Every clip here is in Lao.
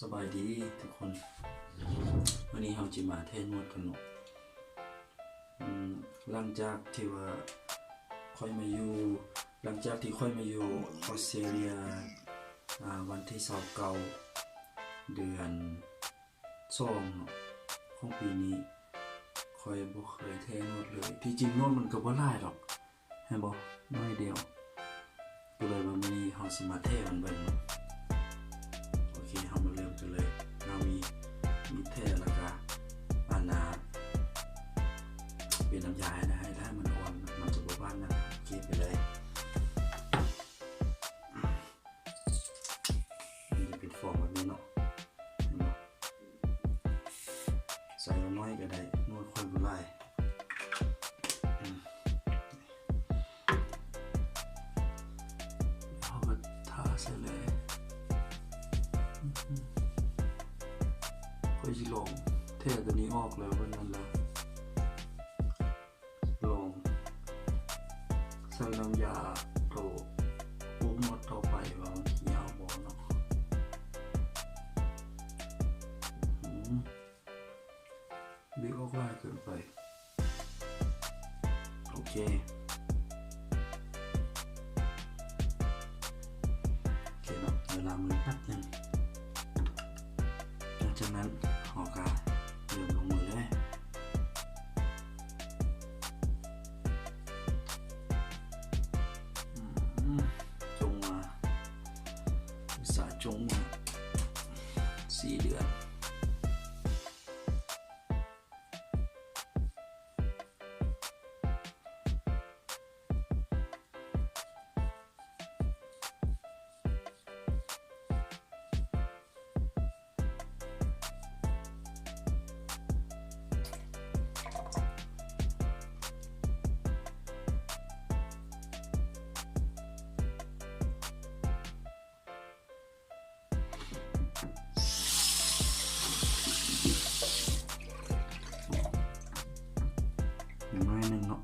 ສະບາຍດີທຸກຄົນ, ມື້ນີ້ເຮົາຈະມາແທະໜວດກັນເນາະ. ອືມ ຫຼັງຈາກທີ່ວ່າຂ້ອຍມາຢູ່ ຫຼັງຈາກທີ່ຂ້ອຍມາຢູ່ອອສເຕຣເລຍ ອາ ວັນທີຊາວເກົ້າ ເດືອນສອງເນາະ ຂອງປີນີ້ ຂ້ອຍບໍ່ເຄີຍແທະໜວດເລີຍ. ທີ່ຈິງໜວດມັນກໍບໍ່ຫຼາຍດອກ ແມ່ນບໍ່? ໜ້ອຍດຽວ. ກໍເລີຍວ່າມື້ນີ້ເຮົາຊິມາແທະມັນເບິ່ງເນາະ. ໂອເຄ ເຮົາມາເລີ່ມກັນເລີຍ. ເຮົາມີມີດແທະ ແລ້ວກະອັນນ່າ ເປັນນ້ຳຢາໃຫ້ນະ ໃຫ້ ໃຫ້ມັນອ່ອນ ມັນຈະບໍ່ບາດນະ. ໂອເຄ ໄປເລີຍ. ມັນຈະເປັນຟອງແບບນີ້ເນາະ ເຫັນບໍ່? ໃສ່ນ້ອຍກໍໄດ້ ໜວດຂ້ອຍບໍ່ຫຼາຍ. ອືມ ເຮົາກໍທາໃສ່ເລີຍ. ອືມ ຂ້ອຍຊິລອງແທະຕົວນີ້ອອກແລ້ວ ເບິ່ງນັ້ນແຫຼະ. ລອງໃສ່ນ້ຳຢາໂຕໂປະໝົດຕໍ່ໄປວ່າມັນຊິຍາວບໍ່ເນາະ. ອືມ ບິກອອກຫຼາຍເກີນໄປ. ໂອເຄ ໂອເຄເນາະ ດຽວລ້າງມືແປັບໜຶ່ງ. ຫຼັງຈາກນັ້ນເຮົາກໍເລີ່ມລົງມືເລີຍ. ອືມ ຈົ່ງມາ ອຸດສາຈົ່ງມາ ສີ່ເດືອນ. ໜ້ອຍໜຶ່ງເນາະ.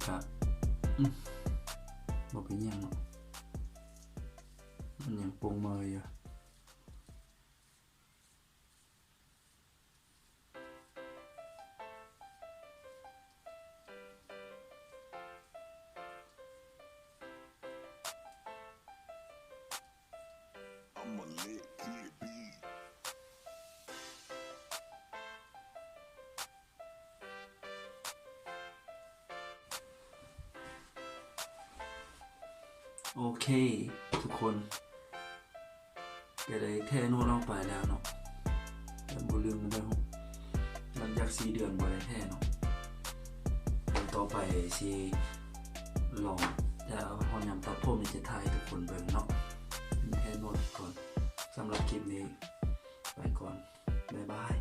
ກໍ ອືມ ບໍ່ເປັນຫຍັງເນາະ ມັນຍັງປົງເມີຢູ່. I'ma let it be. ໂອເຄ ທຸກຄົນ ກໍໄດ້ແທະໜວດອອກໄປແລ້ວເນາະ ແຕ່ບໍ່ລືມເດີ ຫຼັງຈາກສີ່ເດືອນບໍ່ໄດ້ແທະເນາະ. ຕໍ່ໄປຊິລອງ ແຕ່ຮອດຍາມຕັດຜົມນີ້ຈະຖ່າຍໃຫ້ທຸກຄົນເບິ່ງເນາະ ແທະໜວດກ່ອນ. ສຳລັບຄລິບນີ້ໄປກ່ອນ ບາຍບາຍ.